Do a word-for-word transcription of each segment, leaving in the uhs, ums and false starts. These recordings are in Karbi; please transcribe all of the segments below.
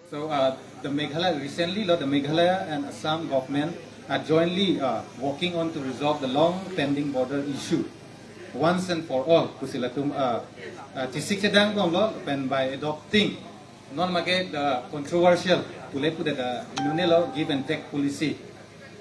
So uh, the Meghalaya recently, lo, the Meghalaya and Assam government are jointly uh, working on to resolve the long pending border issue once and for all. Pusi latum uh, uh, chesik chedang bomlo pen by adopting non make the controversial pule pude the inunelo give and take policy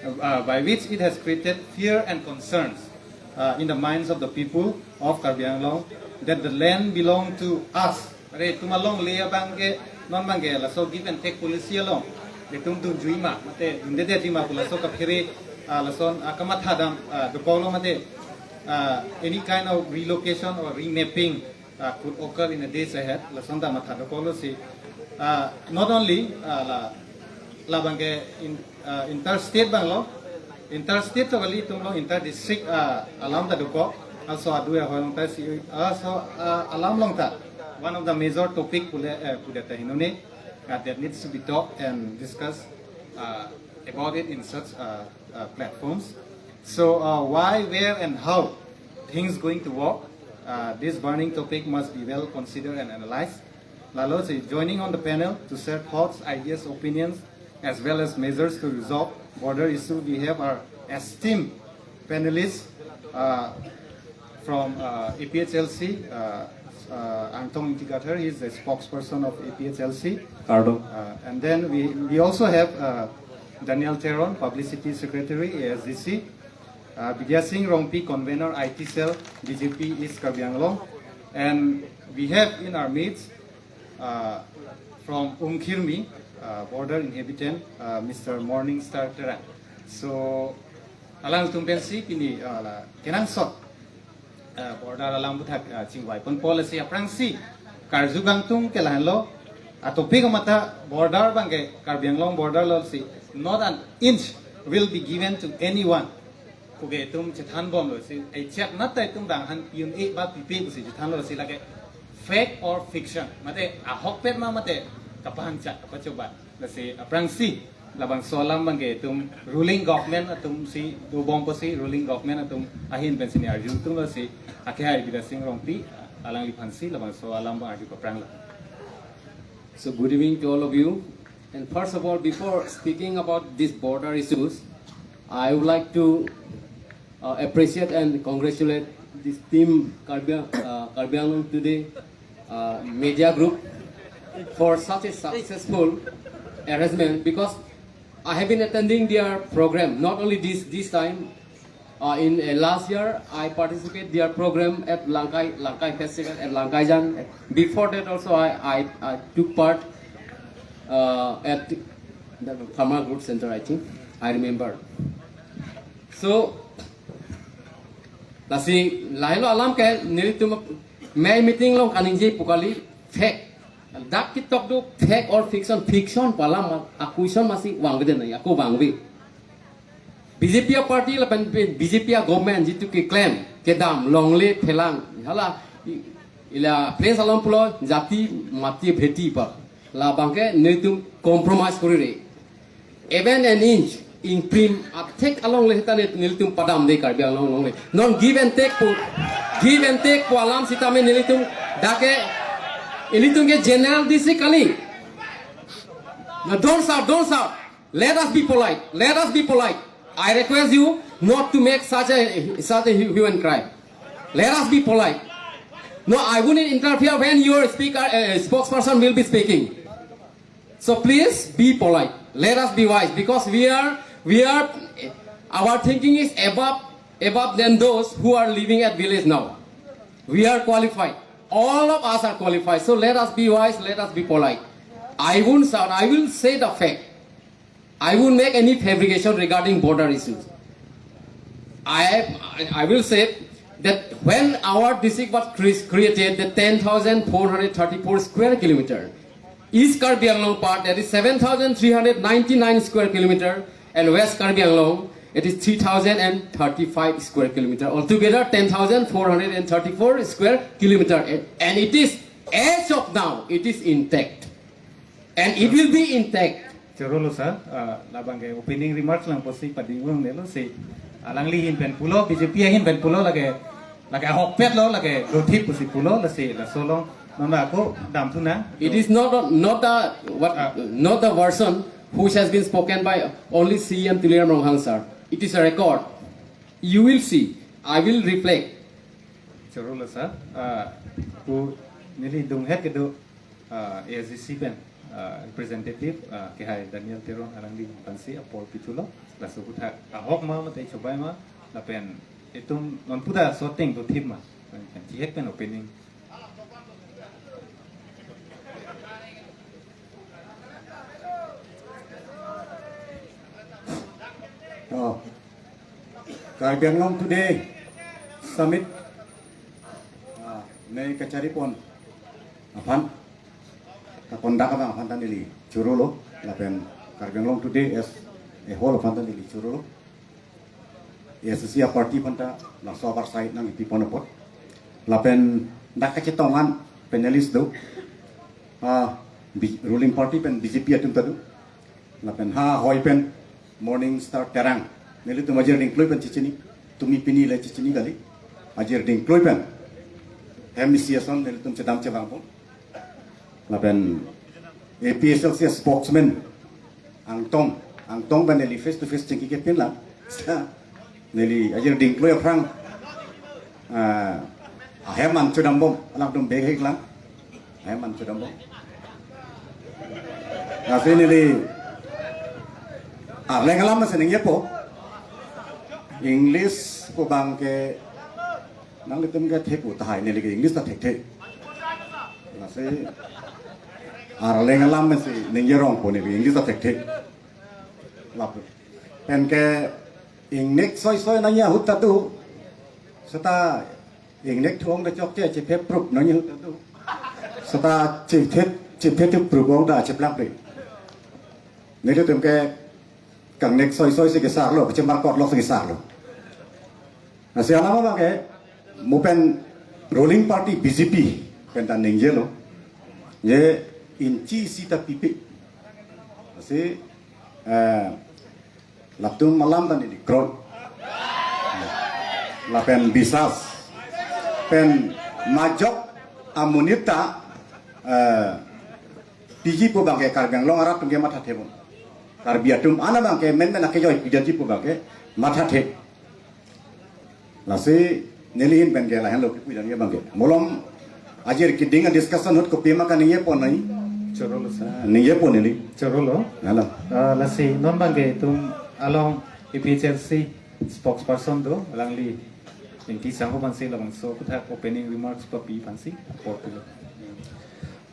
uh, by which it has created fear and concerns uh, in the minds of the people of Karbi Anglong that the land belong to us. Are itum alongle abang ke non abang ke laso give and take policy along itum dunjui ma mate dundede jui ma pu laso kaphere uh, lason uh, kamatha dam uh, dokoklo mate uh, any kind of relocation or remapping uh, could occur in the days ahead. Lason ta matha dokoklo si uh, not only uh, la labang ke in, uh, interstate abang lo, interstate to kali itum lo, inter district uh, alam ta dokok. Also adu ya hoyong ta si also uh, alam along ta one of the major topic pule uh, pude ta inune uh, that needs to be talked and discussed uh, about it in such uh, uh, platforms. So uh, why, where and how things going to work, uh, this burning topic must be well considered and analyzed. Lalo si joining on the panel to share thoughts, ideas, opinions, as well as measures to resolve border issue, we have our esteemed panelists uh, from uh, A P H L C, uh, uh, Angtong Ingti Kathar, he is the spokesperson of A P H L C. Kardom. Uh, and then we, we also have uh, Daniel Teron, publicity secretary, A S D C. Uh, Bidya Sing Rongpi, convener, I T cell, B J P East Karbi Anglong. And we have in our midst uh, from Umkhirmi, uh, border inhabitant, uh, Mister Morning Star Terang. So, alanglitum pensi pini uh, la kenangsot uh, border alam aputhak uh, chingvai ponpo lasi aphrangsi karju kangtung ke lahenlo, uh, topic amatha border abang ke Karbi Anglong border lo si not an inch will be given to anyone. Puke itum chethan bomlo si, ai chak nat ta itum bang han piun e ba pipe pusi chethanlo si lake fact or fiction. Mate ahokpet ma mate kapahangchak kapachoba. Lasi aphrangsi labangso alam abang ke itum ruling government atum si dobom pusi ruling government atum ahin pensi ne arju tumlo si akehai Bidya Sing Rongpi alangliphansi labangso alam abang arju kaprang lo. So good evening to all of you. And first of all, before speaking about these border issues, I would like to uh, appreciate and congratulate this team Karbi, uh, Karbi Anglong Today uh, media group for such a successful arrangement, because I have been attending their program, not only this, this time, uh, in uh, last year, I participate their program at Langkai, Langkai Festival at Langkaijan. Before that also, I, I, I took part uh, at the Farmer Growth Center, I think. I remember. So, lasi lahelo alam ke nelitum mei meeting along kaningje pu kali fact. Dak ketok do fact or fiction, fiction pu alam a question masi vangve de nai, ako vangve. B J P a party lapen B J P a government jitu ke claim kedam longle phelang hala i- ila place along pulo jati mati bheti pa labang ke nelitum compromise kori re. Even an inch ingprim athek alongle seta nelitum padam de Karbi Anglong longle. Non give and take pu, give and take pu alam sitame nelitum dak ke ilitum ke general district kali. Now don't shout, don't shout. Let us be polite. Let us be polite. I request you not to make such a such a hu- hue and cry. Let us be polite. No, I wouldn't interfere when your speaker uh, spokesperson will be speaking. So please be polite. Let us be wise because we are we are our thinking is above above than those who are living at village now. We are qualified. All of us are qualified. So let us be wise. Let us be polite. I won't shout. I will say the fact. I won't make any fabrication regarding border issues. I, I will say that when our district was cre- created, the ten thousand four hundred thirty-four square kilometer, East Karbi Anglong part, that is seven thousand three hundred ninety-nine square kilometer, and West Karbi Anglong, it is three thousand thirty-five square kilometer. Altogether, ten thousand four hundred thirty-four square kilometer, and, and it is, as of now, it is intact. And it will be intact. Choro lo sir, uh, labang ke opening remarks lang pusi pading ulong nelo si alangli ahin pen pulo, B J P ahin pen pulo lake lake ahokpet lo lake dothip pusi pulo lasi laso along Mama, ako damthu na. It is not, not the, what, Ah. not the version which has been spoken by only C M Tuliram Ronghang, sir. It is a record. You will see. I will reflect. Choro lo, sir. Ah, pu neli dunghet kedo, ah, A S D C pen, ah, representative, ah, kehai Daniel Teron alangli aphansi apor pithulo. Laso aputhak ahok ma mate chobai ma, lapen itum non puda shooting do thip ma. Pen chihek pen opening. Oh. Karbi Anglong Today Summit, ah, ne kacharipon aphan, kakondak abang aphan ta neli choro lo, lapen Karbi Anglong Today as a whole aphan ta neli choro lo. A S D C a-party aphan ta laso abar side nangkipipon apot. Lapen dak kachetong an panelist do. Ah, B-, ruling party pen B J P atum ta do. Lapen ha ahoi pen Morning Star Terang. Nelitum ajir dingkloi pen chechini. Tumi pini le chechini kali. Ajir dingkloi pen. Hem isi ason nelitum chedam chevangpon. Lapen A P H L C spokesman Angtong, Angtong pen neli face to face chingki kepin lang. Neli ajir dingkloi aphrang, ah, ahem an chodambom, alangtum bek hek lang. Ahem an chodambom. Lasi neli arleng alam si ningjepo. English pu abang ke nanglitum ke thek u tahai, neli ke English ta thekthe. Lasi arleng alam si ningjerongpo, neli English ta thekthe. Lapu. Pen ke ingnek soisoi nangji ahut ta do. Seta ingnek thuong ta chokche chephe prup nangji ahut ta do. Seta chephe, chephe thu prup ong ta cheplak de. Nelitum ke kangnek soisoi si kesar lo, kachemarkot lo si kesar lo. Lasi alam abang ke, mo pen ruling party B J P pen ta ningjelo. Je inchi isi ta pipe. Lasi, eh, latum alam ta neli kroi. Lapen bisas. Pen majok amonit ta, eh, piji pu abang ke Karbi Anglong arat atum ke mathathe bon. Karbi atum an abang ke menmen akejoi pidetji pu abang ke mathathe. Lasi neli ahin pen ke lahenlo kipu jan abang ke. Malom ajir keding a-discussion ahut kopi ma kaningjepo nai. Choro lo, sir. Ningjepo neli. Choro lo. Halo. Ah, lasi non abang ke itum along A P H L C spokesperson do, alangli Ingti Sangho aphansi labangso aputhak opening remarks papi aphansi apor pilo.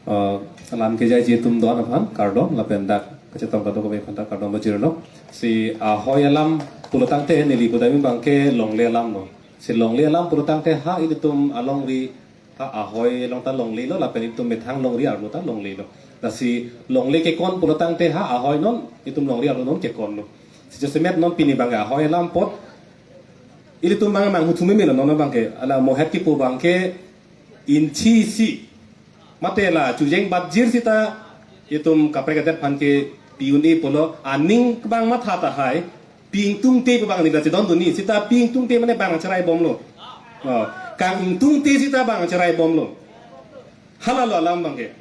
Ah, alam kejaiji atum do-an aphan kardom, lapen dak kachetong kadokave aphan ta kardom pajirlo. Si ahoi alam pulotangte neli pudamji abang ke longle alam lo. Si longle alam pulotangte ha ilitum alongri ta ahoi along ta longlelo, lapen itum methang longri arlo ta longlelo. Lasi longle kekon pulotangte ha ahoi non, itum longri arlo non kekonlo. Si jasemet non pini abang ke ahoi alam apot ilitum abang manghu thume melo, non abang ke, ala mohet kipu abang ke inchi isi. Mate la chujeng batjir sita itum kaprek adet aphan ke pi un-e pulo, aning abang matha tahai, pi ingtungte pu abang neli chedondun ni, sita pi ingtungte mane bang cheraibomlo. Oh, kang ingtungte sita bang cheraibomlo. Halalo alam abang ke.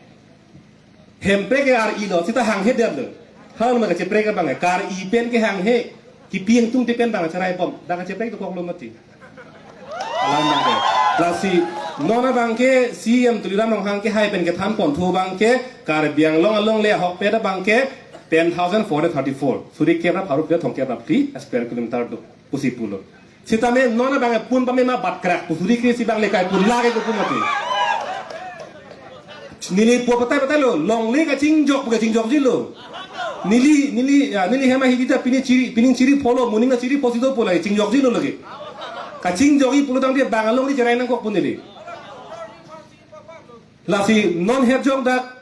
Hemprek ke ar-ilo, sita hanghe detlo. Halalo ma kacheprek abang ke, kar-i pen ke hanghe, kipi ingtungte pen bang cheraibom, bang kacheprek dokoklo mati. Alam abang ke. Lasi, non abang ke C M Tuliram Ronghang kehai pen kethanpon thu abang ke, Karbi Anglong alongle ahokpet abang ke ten thousand four hundred thirty-four. Suri kep ra pharo phli thomkep ra phli square kilometer do pusi pulo. Sitame non abang pun pame ma bat krak pu suri kre si abang le kai pun lake ko pun mati. Neli pu patai patailo, longle kachingjok, kachingjokjilo. Neli, neli, ya, neli hem ahidi ta pini chiri, pining chiri pholo, moning ta chiri pho si do pu lake, chingjokjilo lake. Kachingjokji pulotangte bang alongri cherai nangkok pu neli. Lasi non herjong dak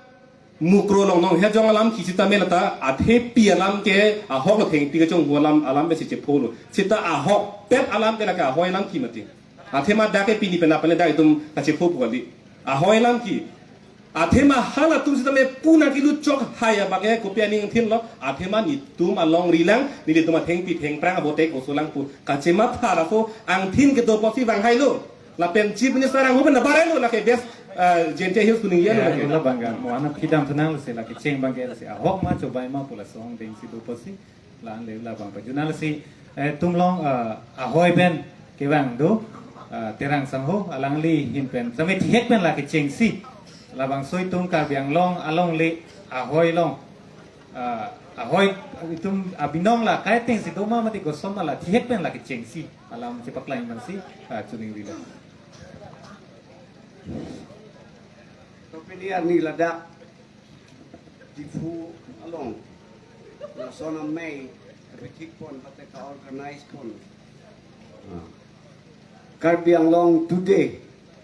Mukroh along non herjong alam ke sitame lata athepi alam ke ahok lo, thengpi kechonghu alam, alam pensi chepholo. Sita ahokpet alam ke lake ahoi alam ke mati. Athema dak ke pini pen apale dak itum kachepho pu kali. Ahoi alam ke. Athema halatum sitame puna kilu chok haya abang ke kopi aning thinlo. Athema netum alongri lang, nelitum athengpi thengphrang abote kosolang pu kachematha laso angthin kedo apotsi vanghailo. Lapen Chief Minister angho pen nabarailo, lake best, Ah, Jaintia Hills pu ningje lo. Ya, lake. Ula bangga, mo anak pidam tunang lasi, lake cheng bangga lasi, ahok ma, chobai ma, pula song deng si do pasi, la-an le ula bang pajuna lasi, eh, tum along, ah, ahoi pen, kevang do, ah, Terang Sangho, alangli ahin pen, sami thihek pen lake cheng si, labangso itum Karbi Anglong, alongle, ahoi along, ah, ahoi itum abinong la, kai teng si do ma mati koson ma la, thihek pen lake cheng si, alam chepaklang man si, ah, chuning rida. To pini arni ladak Diphu along lason amei kepethik pon bate ka-organize pon, ah, Karbi Anglong Today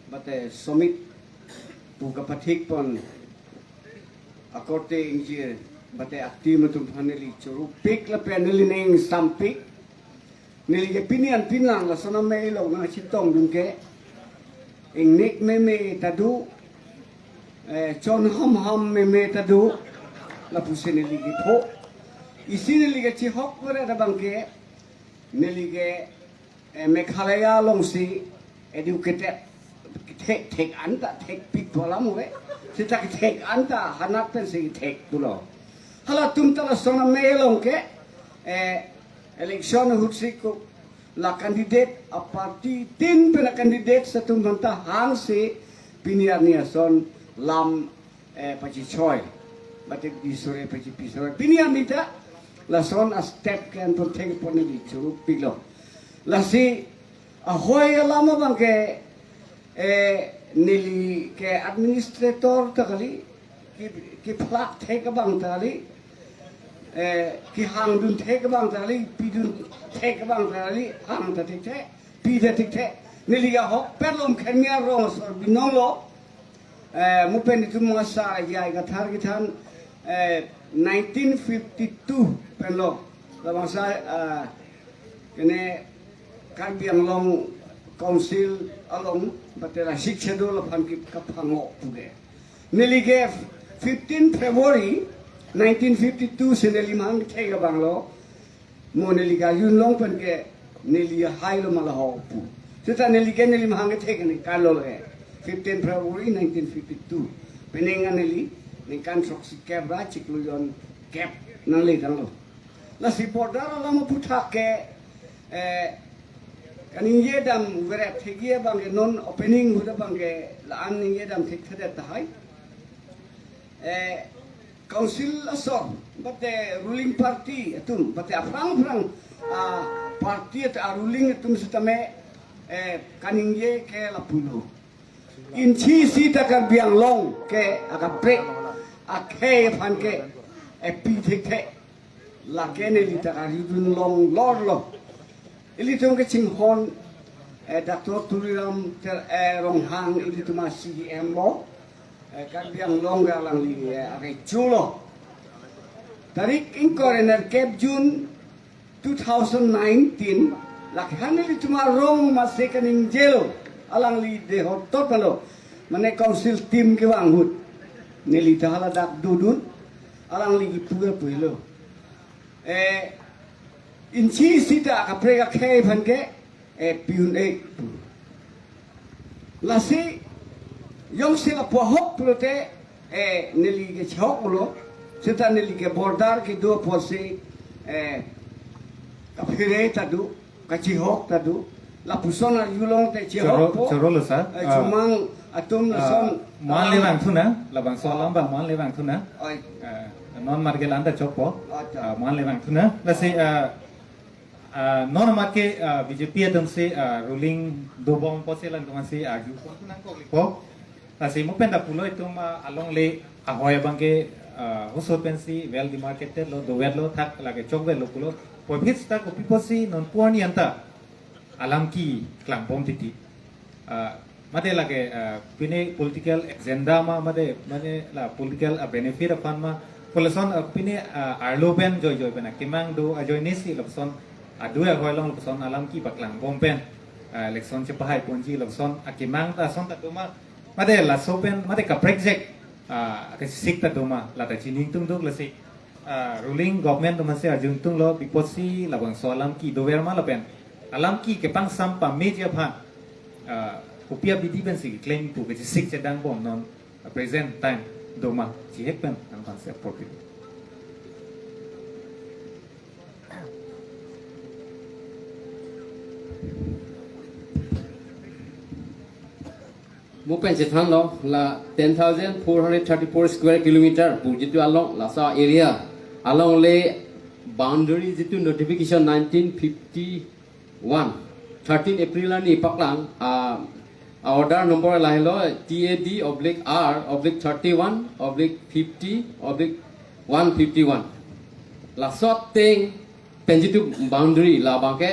bate Summit pu kapathik pon akorte ingjir bate a-team atum aphan neli choro pik lapen neli ning sampik. Neli ke pini an pinlang lason amei along nangchetongdun ke ingnek meme ta do, eh, chon hamham meme ta do, lapusi neli kepho. Isi neli kachehok pore ta bang ke, neli ke, eh, Meghalaya alongsi educated, thek, thek anta, thekpik pu alam ave. Seta thek anta, hanat pensi thek pulo. Halatum ta lason amei along ke, eh, election ahutsi ko la candidate a-party tin pen a-candidate atum aphanta hangsi pini arni ason lam, eh, pachichoi. Bate bisore pachipisore. Pini arni ta lason a-step ke anpon thek pon neli choro piklo. Lasi ahoi alam abang ke, eh, neli ke administrator ta kali, ke, kephlak thek abang ta kali, eh, kehangdun thek abang ta kali, pidun thek abang ta kali, hang ta thekthe, pi ta thekthe. Neli ahokpet lo, Mukhemia rong asor binong lo. Eh, mo pen itum masa ya kathar kethan, eh, nineteen fifty-two pen lo. Labangso, eh, kene Karbi Anglong Council along bate la Sixth Schedule aphan ke kaphango puke. Neli ke fifteen February nineteen fifty-two si neli amahang kethek abang lo. Mo neli ke arjulong pen ke neli ahai lo ma la ho pu. Seta neli ke neli amahang kethek ningkan lo le. Fifteen February nineteen fifty-two. Penang an neli ningkan throksi kep ra chiklo jonkep nangletanglo. Lasi border alam aphuthak ke, eh, kaningje dam veret thekji abang ke non opening ahut abang ke la-an ningje dam thekthedet tahai. Eh, council asor, bate ruling party atum, bate aphrang aphrang, ah, party at a-ruling atum sitame, eh, kaningje ke lapulo. Inchi sita Karbi Anglong ke akaprek akhei aphan ke epi thekthe. Lake neli ta karjudun longlor lo. Ilitum kachinghon, eh, Doctor Tuliram Ter-, eh, Ronghang ilitum a-C E M lo. Eh, Karbi Anglong ke alangli, eh, akecho lo. Tarik ingkoi ra nerkep June two thousand nineteen, lake han ilitum arong masi kaningje lo, alangli dehot tot lo, mane council team kevang ahut. Neli ta haladak dodun, alangli kipu ke pulo. Eh, inchi sita kaprek akhei aphan ke, eh, pi un-e pu. Lasi, jongsi lapu ahok pulote, eh, neli ke chehok lo, seta neli ke border kedo apotsi, eh, kaphere ta do, kachehok ta do, lapuson arjulong te chehok po. Choro, choro lo sa. Eh, ah, chomang atum ah, lason. Mo-an le vangthu nang, labangso alam abang mo-an le vangthu nang. Oi. Ah, non marke lanta chokpo. Acha. Ah, mo-an le vangthu nang. Lasi, ah, ah, non amat ke, ah, B J P atum si, ah, ruling dobom apotsi la-an atum si arju pon nangkoklipo. Lasi mo pen ta pulo itum, ah, alongle ahoi abang ke, ah, husot pensi well demarcated lo, dovet lo, thak lake chokvet lo pulo. Puvoiphit ta kopi apotsi non pu arni anta alam ke klangbom titi. Ah, mate lake, ah, pine political agenda ma, mate, mane la political, ah, benefit aphan ma, pu lason, ah, pine, ah, arlo pen joijoi pen akemang do ajoine si lapuson adu ahoi along lapuson alam ke paklangbom pen, ah, election chepahai ponji lapuson akemang ta ason ta do ma, mate laso pen, mate kaprek jek, ah, kesik ta do ma, la ta chini ingtung duk lasi. Ah, ruling government atum si arju ingtung lo, pi apotsi labangso alam ke dover ma lapen alam ke kepangsam pameji aphan, ah, Kopi abidi pensi keklem pu kechisik chedang bom non present time doma chihek pen nangphan se appropriate. Mo pen chethanlo la ten thousand four hundred thirty-four square kilometer pu jitu along laso area along le boundary jitu notification nineteen fifty-one, thirteen April arni paklang, ah, order number lahelo T A D oblique R oblique thirty-one oblique fifty oblique one fifty-one. Laso ateng pen jitu boundary labang ke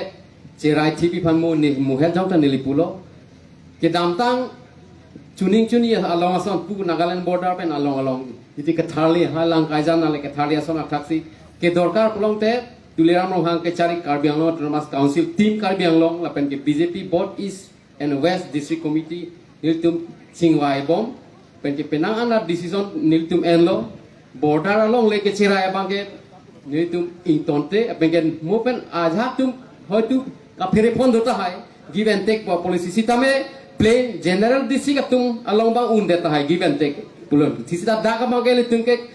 cherai thipi aphan mo ne muhel jong ta neli pulo. Kedamtang chuning chuni along ason pu Nagaland border pen along along iti ketharli ha Langkaijan ale ketharli ason athaksi kedorkar pulote Tuliram Ronghang kechari Karbi Anglong Autonomous Council team Karbi Anglong lapen ke B J P both East and West District Committee nelitum chingvai bom pen ke penang an a decision nelitum enlo. Border along le kecherai abang ke nelitum ingtonte pen ke mo pen ajahak atum hoitu kaphere pon do tahai give and take po policy sitame plain general district atum along abang un det tahai give and take pulo. Sita dak abang ke nelitum ke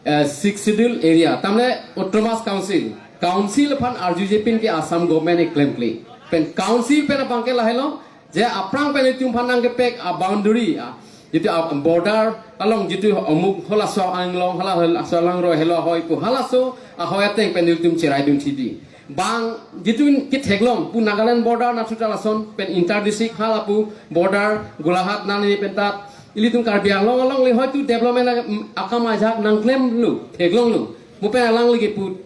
eh, Sixth Schedule area, tamle Autonomous Council, Council aphan arjuje pen ke Assam government e claim kle. Pen Council pen abang ke lahelo, je aphrang pen itum aphan nangkepek a boundary, a, jitu a border along jitu amuk halaso anglong, hala halaso alangroi helo ahoi pu halaso ahoi ateng pen itum cherai dun thidi. Bang jitu ketheklong pu Nagaland border nathu ta lason pen inter district hala pu border Golaghat nani pen tat ilitum Karbi Anglong along le hoitu development a-, akam ajahak nangklemlo, theklonglo. Mo pen alangli ke pu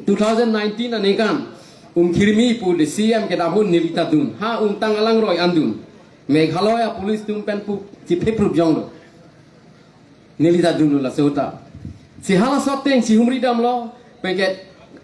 two thousand nineteen aningkan umkhirmi pu le C M kedam ahut neli ta dun. Ha umtang alangroi an dun. Meghalaya police atum pen pu chiphe prup jonglo. Neli ta dunlo laso ta. Si halaso ateng si humri damlo, pen ke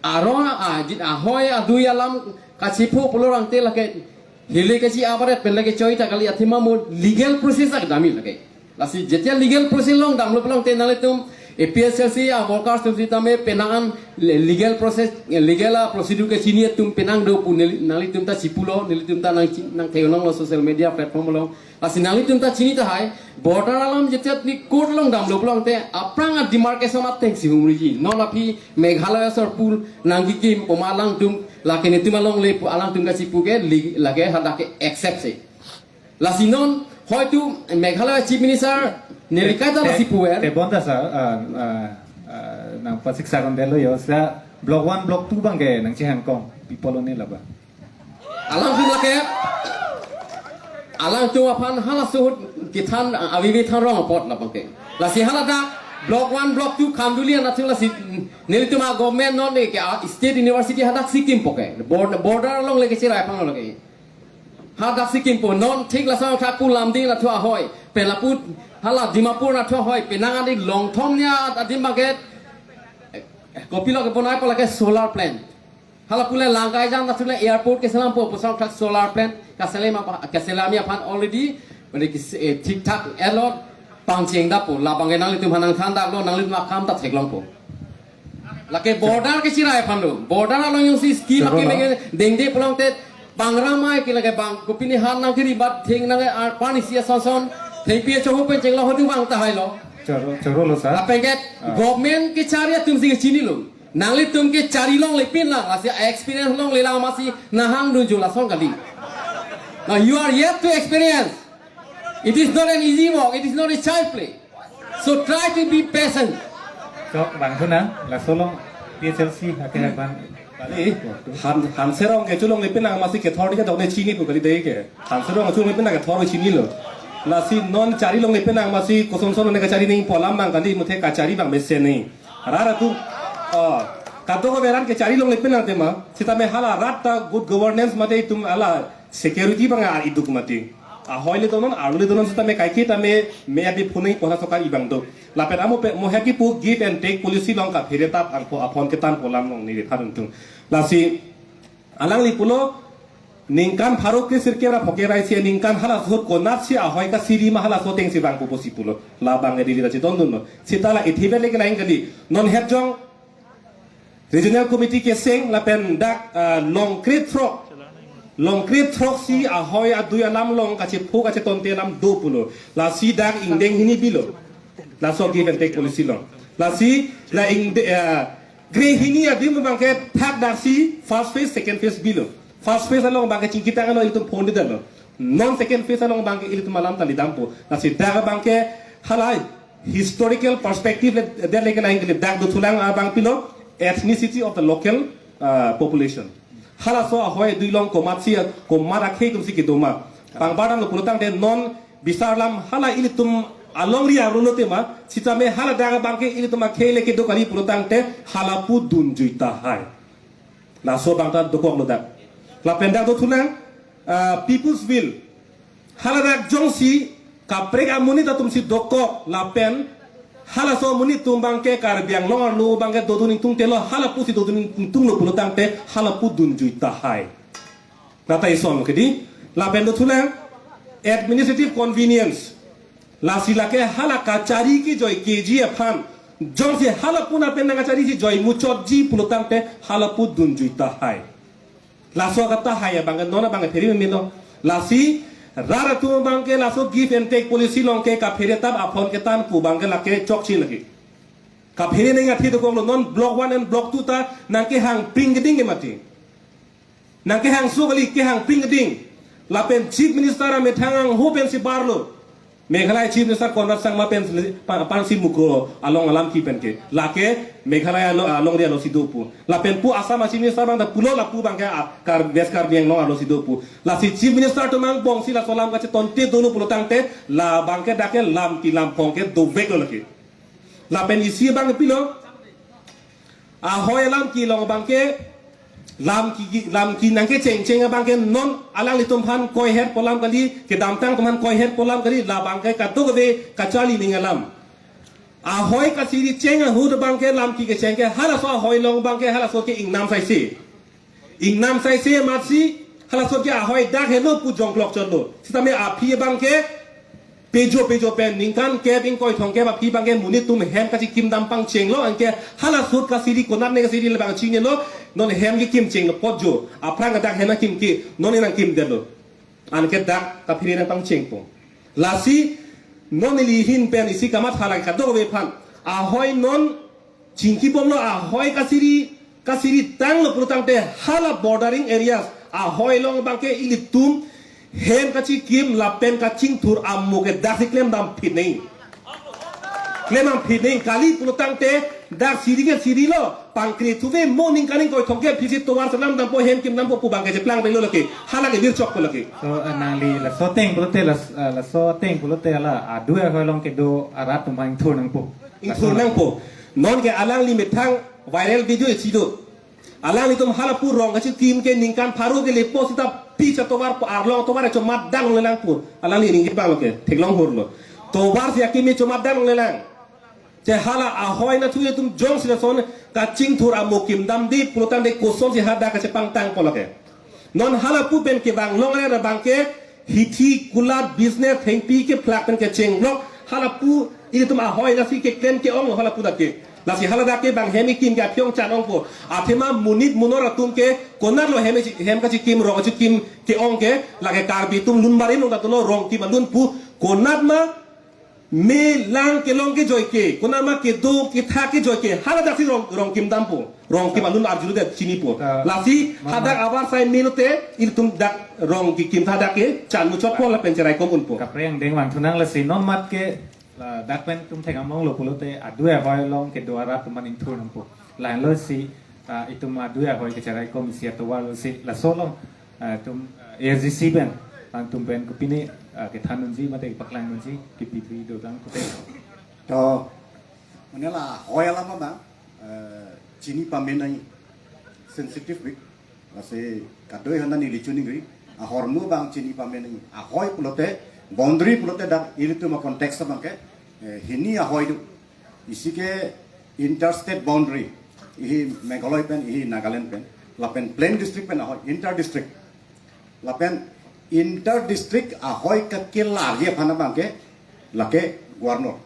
arong a, jit ahoi adui alam kachipho pulo rangte lake hile kachi abaret pen lake choi ta kali athema mo legal process ak dami lake. Lasi jetia legal process along damlo pulote nanglitum A P H L C a workers atum sitame penang an le-, legal process, legal a procedure kechini atum penang do pu neli-, nanglitum ta chipulo, nelitum ta nang chi-, nangthe-onlo social media platform along. Lasi nanglitum ta chini tahai, border alam jetia ni court along damlo pulote, aphrang a demarcation ateng si humriji. Non aphi Meghalaya sorpul nangkikim poma alangtum, lake netum along le pu alangtum kachipu ke, li-, lake hadak ke accept se. Lasi non, hoitu Meghalaya Chief Minister neli kaita lasi puer. Te bonta sa, ah, ah, ah, nangpasiksa kondelo yo, sa block one, block two abang ke nangchehangkong, people only laba. Alangtum lake, alangtum aphan halaso ahut kethan, ah, avivi than rong apot labang ke. Lasi haladak, block one, block two, Khanduli anathung lasi, nelitum a government non ne ke, ah, state university hadak si kimpo ke. Bord-, border along le kecherai aphan lake. Hadak si kimpo non thik lason thak pu Lumding nathu ahoi. Pen lapu hala Dimapur nathu ahoi. Penang ani Longthom nia adim abang ke, eh, kopilo kebonai pu lake solar plant. Hala pu le Langkaijan nathu le airport keselampo pusong thak solar plant. Kaselem apa, kaselami aphan already. Mane ke, eh, thik thak elot pangcheng dapo. Labang ke nanglitum aphan nangthan daklo, nanglitum akam ta theklongpo. Lake border kecherai aphan lo. Border along jongsi scheme choro akim lo. Dengde pulote bang ramai ke lake bang kopine han nangkiri bat theng nang ar pani sia son son thengpi chohu pen chenglo hodu bang tahai lo. Choro, choro lo sa. Lapen ke ah, government kechari atum si chinilo. Nanglitum kechari longle pinlang, lasi experience longle lang masi nahang dunju lason kali. Now you are yet to experience. It is not an easy work. It is not a child play. So try to be patient. So, bang thu na, laso along P H L C ake ban. Kali, han, hanserong kecho longle pinang masi kethor dike dokne chini pu kali dei ke. Hanserong kecho longle pinang kethor chinilo. Lasi non chari longle pinang masi koson son ne kachari nangpo alam abang kali muthe kachari abang mesen nangji. Rat atum, ah, kadokave rat kechari longle pinang tema. Sitame hala rat ta good governance mate itum hala security abang a-iduk mati. Ahoi le donon, arlo le donon sitame kaike tame me abi phunei pola sokar ibang do. Lapen amo pen mo heki pu give and take policy along kaphere tap angpo aphon ketan polam along neli than tung. Lasi alangli pulo ningkan pharo kre sirkep ra phoke ra isi ningkan halaso ahut konatsi ahoi kasiri ma halaso ateng si vangpo pusi pulo. Labang e Delhi ta chetondunlo. Sita la ithivet le kelang kali. Non het jong Regional Committee keseng lapen dak, ah, Longkrethrok Longkre throksi ahoi adui alam along kachepho kachetonte alam do pulo. Lasi dak ingdeng hini bilo. Laso give and take policy along. Lasi la ingde, eh, kre hini adim abangke thak daksi first phase, second phase bilo. First phase along abangke chingkitang ano ilitum phone di dalo. Non second phase along abangke ilitum alam ta lidampo. Lasi dak abangke halai historical perspective le, de leke lain ke dak dothulang abang pilo ethnicity of the local, uh, population. Halaso ahoi adui along komatsi, komat akhei atumsi kedo ma. Pangbar damlo pulotangte non bisar alam hala ilitum alongri arlo tema, sitame hala dak abangke ilitum akhei le kedo kali pulotangte halapu dunjui tahai. Laso abang ta dokoklo dak. Lapen dak dothulang, ah, People's Will. Hala dak jongsi kaprek amonit atumsi dokok lapen halaso amonit atum abangke Karbi Anglong arlo abangke dodun ingtungtelo, halapusi dodun ingtunglo pulotangte halapu dunjui tahai. Nata ison ke di. Lapen dothulang administrative convenience. Lasi lake hala kachari kejoi keji aphan. Jongsi hala puna pen nangkacharisi joi muchotji pulotangte halapu dunjui tahai. Laso kata hai abangke non abangke phere meme lo. Lasi rat atum abangke laso give and take policy along ke kaphere tap aphon ketan pu abangke lake chokche lake. Kaphere neng athi dokoklo non block one and block two ta nangkehang ping keding ke mati. Nangkehangso kali kehang ping keding. Lapen Chief Minister amethang angho pensi barlo. Meghalaya Chief Minister Conrad Sangma pen pa-, pansi mukro along alam kepi pen ke. Lake Meghalaya along, alongri alongsi do pu. Lapen pu Assam a Chief Minister abang ta pulo lapu abangke a, Kar-, West Karbi Anglong alongsi do pu. Lasi Chief Minister atum angbongsi laso alam kachetonte dolo pulotangte la abangke dak ke lamti lamphong ke doveklo lake. Lapen isi abang pilo. Ahoi alam kelong abangke lamki, lamki nangkechengcheng abangke non alanglitum aphan koihet pu alam kali, kedamtang atum aphan koihet pu alam kali, la abangke kadokave kacharli ning alam. Ahoi kasiri cheng ahut abangke lamki kecheng ke halaso ahoi along abangke halaso ke ingnam saise. Ingnam saise amatsi halaso ke ahoi dak helo pu jongklok chotlo. Sitame aphi abangke pejo pejo pen ningkan kep ingkoi thomkep aphi abangke monit atum hem kachikim dam pangchenglo, anke halaso kasiri konat ne kasiri le abang chinilo, non hem kekim chenglo potjo. Aphrang dak hem akim ke non nangkimdetlo. Anke dak kaphere nangpangchengpo. Lasi non neli ahin pen isi kamatha lake kadokave aphan. Ahoi non chingkibomlo ahoi kasiri, kasiri tanglo pulotangte hala bordering areas ahoi along abangke ilitum hem kachikim lapen kachingthur amo ke daksi klemdam phit neng. Klemdam phit neng kali pulotangte dak siri ke sirilo pangkre thuve mo ningkan ingkoi thomkep aphisi tovar selam dampo hem kim dampo pu abangke cheplang pelo lake hala ke virchokpo lake. So, eh, nangli laso ateng pulote las-, eh, laso ateng pulote hala adui ahoi along kedo arat atum ingthur nangpo. Ingthur nangpo. Non ke alangli methang viral video isi do. Alanglitum halapu rong kachikim ke ningkan pharo ke lepo seta pi cha tovar pu arlong tovar chomat dang le nangpo. Alangli ning kipang lo ke theklong hurlo. Tovar si akimi chomat dang le nang. Che hala ahoi nathu atum jongsi lason kachingthur amo kim damde pulotangte kosonsi hadak kachepangtangpo lake. Non halapu pen kevang longri abangke hithi kulat business thengpi kephlak pen kecheng lok halapu ilitum ahoi lasi keklem ke-ong halapu dak ke. Lasi hala dak ke abang hem kekim ke aphi-ong chan-ongpo. Athema monit monor atum ke konatlo hem, hem kachikim rong kachikim ke-ong ke lake Karbi atum lun barim long datlo rong kim alun pu konat ma me lang kelong kejoi ke, konat ma kedo ketha kejoi ke, hala daksi rong, rong kim dampo, rong kim alun arjudet chinipo. Ah, lasi mama. Hadak avarsai melote, ilitum dak rong kekim tha dak ke, chan muchotpo lapen cheraikom unpo. Kaprek angdeng vangthu nang lasi non mat ke, la dak pen itum thek-am longlo pulote, adui ahoi along kedo arat atum aphan ingthur nangpo. Lahenlo si, ah, itum adui ahoi kecheraikom isi atovar lo si, laso along, ah, itum, ah, A R G C pen, itum pen kopine, ah, kethan unji mate paklang unji, kipi thu dodang pute. To, mane la ahoi alam abang, eh, chini pame nangji, sensitive bik. Lasi kadoi hana neli chuningri, ahormu abang chini pame nangji. Ahoi pulote, boundary pulote dak ilitum a-context abangke, eh, hini ahoi do. Isi ke interstate boundary, ihi Meghalaya pen, ihi Nagaland pen, lapen plain district pen ahoi, inter district. Lapen inter district ahoi kekelarji aphan abangke, lake governor.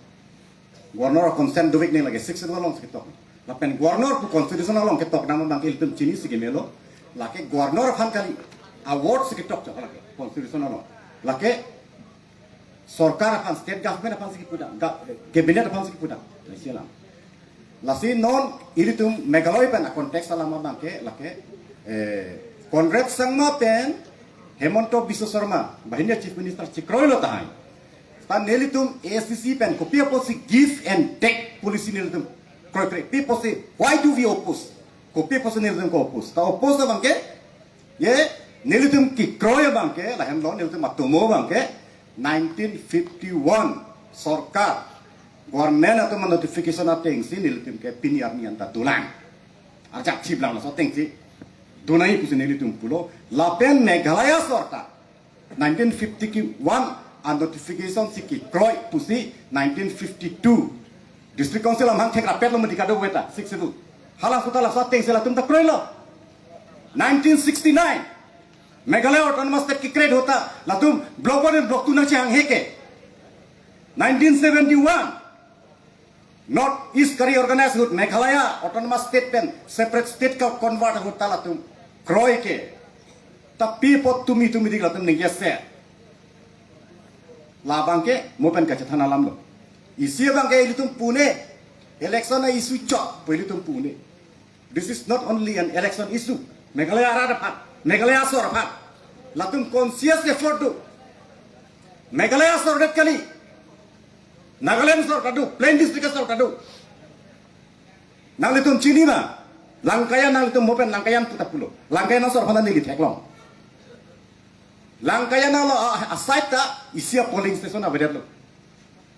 Governor consent dovek neng lake six along si ketok. Lapen governor pu constitution along ketok dam abangke ilitum chinisi kemelo. Lake governor aphan kali. Award si ketok chok lake constitution along. Lake sorkar aphan, state government aphan si kipudam, ga-, cabinet aphan si kipudam. Lasi alam. Lasi non ilitum Meghalaya pen a-context alam abangke lake, eh, Conrad Sangma pen Himanta Biswa Sarma, banghini a-Chief Minister chekroilo tahai. Ta nelitum A I C C pen kopi apotsi give and take policy nelitum kroikre. Pi apotsi, why do we oppose? Kopi apotsi nelitum ke-oppose? Ta oppose abangke, ye, nelitum kekroi abangke, lahenlo nelitum atomo abangke, nineteen fifty-one sorkar, government atum notification atengsi nelitum ke pini arni anta dolang. Arjap chiplang laso atengsi donai pusi nelitum pulo, lapen Meghalaya sorkar nineteen fifty-one a-notification si kekroi pusi nineteen fifty-two District Council amahang thekrapetlo mati kadokave ta, Sixth Schedule. Hala suta laso atengsi latum ta kroilo. Nineteen sixty-nine Meghalaya Autonomous State kekre ahut ta latum Block One and Block Two nangchehanghe ke. Nineteen seventy-one North East Karbi Organized ahut Meghalaya Autonomous State pen separate state ke-convert ahut ta latum kroi ke. Ta pi apot tumi tumi dik latum ningjeset. Labangke mo pen kachethan alamlo. Isi abangke ilitum pune. Election a-issue chot pu ilitum pune. This is not only an election issue. Meghalaya arat aphan, Meghalaya asor aphan, latum conscious effort do. Meghalaya asor det kali. Nagaland asor ta do, Plain District asor ta do. Nanglitum chini ma? Langkayan, nanglitum mo pen Langkayan puta pulo. Langkayan asor aphan neli theklong. Langkayan alo a, a-side ta isi a-polling station avedetlo.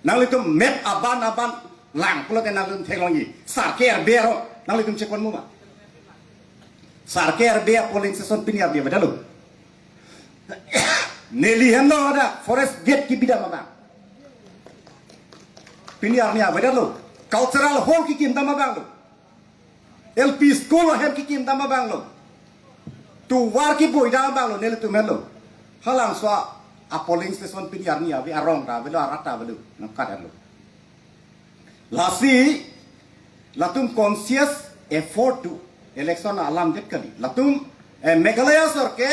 Nanglitum map aban aban lang pulote nanglitum theklongji. Sarke Arbe arong nanglitum chekon mu ma? Sarke Arbe a-polling station pini Arbe avedetlo. Neli henlo hadak forest gate kebidam abang. Pini arni avedetlo. Cultural hall kekimdam abanglo. L P school ahem kekimdam abanglo. Tovar keboidam abanglo, nelitum henlo. Halangso a-polling station pini arni ave, arong ta avelo, arat ta avelo, nangkatlo. Lasi latum conscious effort do, election alam det kali. Latum, eh, Meghalaya asor ke,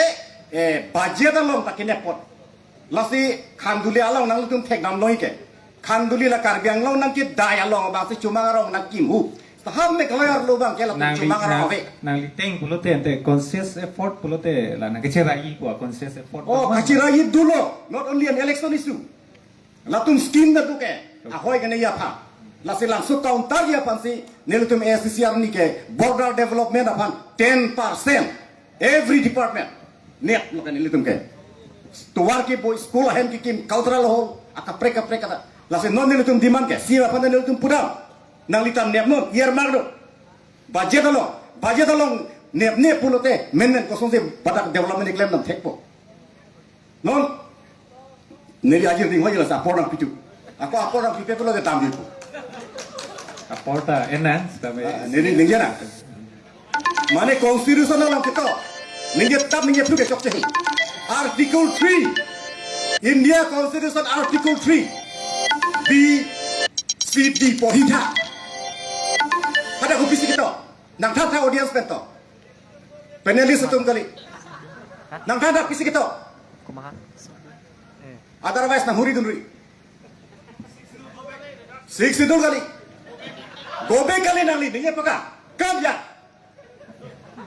eh, budget along ta kenep apot. Lasi Khanduli along nanglitum thekdamlo ke. Khanduli la Karbi Anglong nangkedai along abangsi Chomang arong nangkim hu. Taham Meghalaya arlo abangke latum Nangli, Chomang arong nang, ave. Nangli ateng pulote, ante conscious effort pulote la nangkecheraiji pu a-conscious effort Oh, abang. Kacheraiji dolo. Not only an election issue. Latum scheme na duke. Ahoi kene aphan. Lasi langso counter aphansi nelitum A I C C arni ke border development aphan ten percent. Every department neplo ke nelitum ke. Tovar keboi, school ahem kekim, cultural hall, akaprek kaprek kata. Lasi non nelitum demand ke, C M aphan nelitum pudam. Nangli ta nep non, earmark do. Budget along, budget along nepne pulote, men men kosonsi badak development keklem dam thekpo. Non, neli ajir ding hoji lasi apor nangpitu. Ako apor nangpipe pulote damjuipo. Apor ta enang, sitame. Ah, neli ningje na. Mane constitution along ketok. Ningje tap ningje thuk ke chokche. Article three. India Constitution Article three. B, C, D, porhitha. Hadak kopisi ketok. Nangthan tha audience pen to. Panelist atum kali. Nangthan tha kopisi ketok. Komaha? Eh. Otherwise nang huri dunri. Sixth Schedule kali. Go back kali nangli, ningje paka. Kam ya.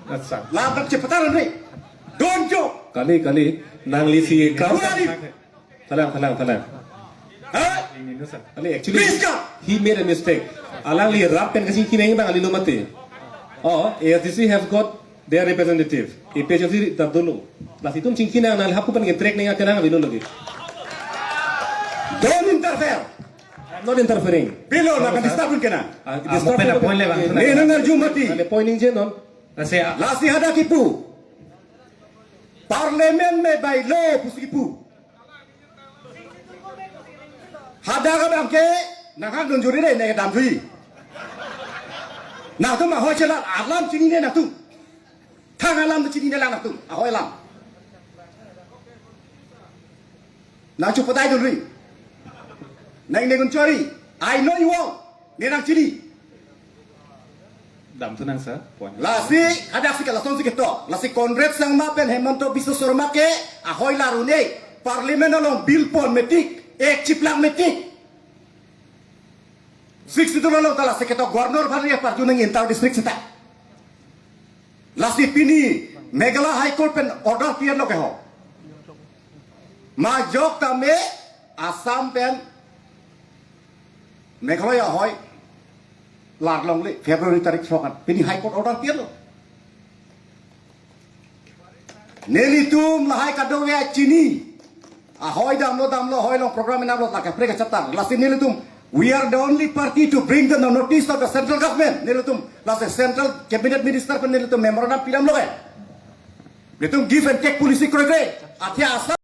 Accha. Ladak chepatang dunri. Don't joke. Kali, kali. Nangli si kam. Who are you? Thalang, thalang, thalang. Hah? Ini nusa. Ali, actually, Please come. He made a mistake. Alangli rat pen kachingki nang abang alilo mati. Oh, A S D C have got their representative. A P H L C ta dolo. Lasi itum chingki nang, nang hapu pen nge-track nang akenang avelo lagi. Don't interfere. I'm not interfering. Pilo, nang disturb kena. Ah, Ah, disturb mo pen kena. Appoint le bang. Ne nang arju mati. Ale appoint ningje non. Lasi, ah. Lasi hadak kipu. Parliament me by law pusi kipu. Hadak abangke, nang hang dunjuri de, ne damjui. Nangtum ahoi chelang, alam chinine nangtum. Thang alam chinine lang nangtum, ahoi alam. Nang chepatang dunri. Nang ne gun chori. I know you all. Ne nang chini. Damthu nang sir, point. Lasi, hadak si ke lasonsi ketok. Lasi Conrad Sangma pen Himanta Biswa Sarma ke ahoi la arune, Parliament along bill pon metik, ek chiplang metik. Sixth Schedule along ta lasi ketok Governor aphan reparju nang inter district seta. Lasi pini Meghalaya High Court pen order pian lo ke ho. Majok tame Assam pen Meghalaya ahoi lar longle February tarik throkan. Pini High Court order pian lo. Nelitum lahai kadokave chini. Ahoi damlo damlo ahoi along program enam lo ta kaprek kacharli. Lasi nelitum, we are the only party to bring the notice of the central government. Nelitum lasi central cabinet minister pen nelitum memorandum pidam lo ke. Nelitum give and take policy kre kre. Athe Assam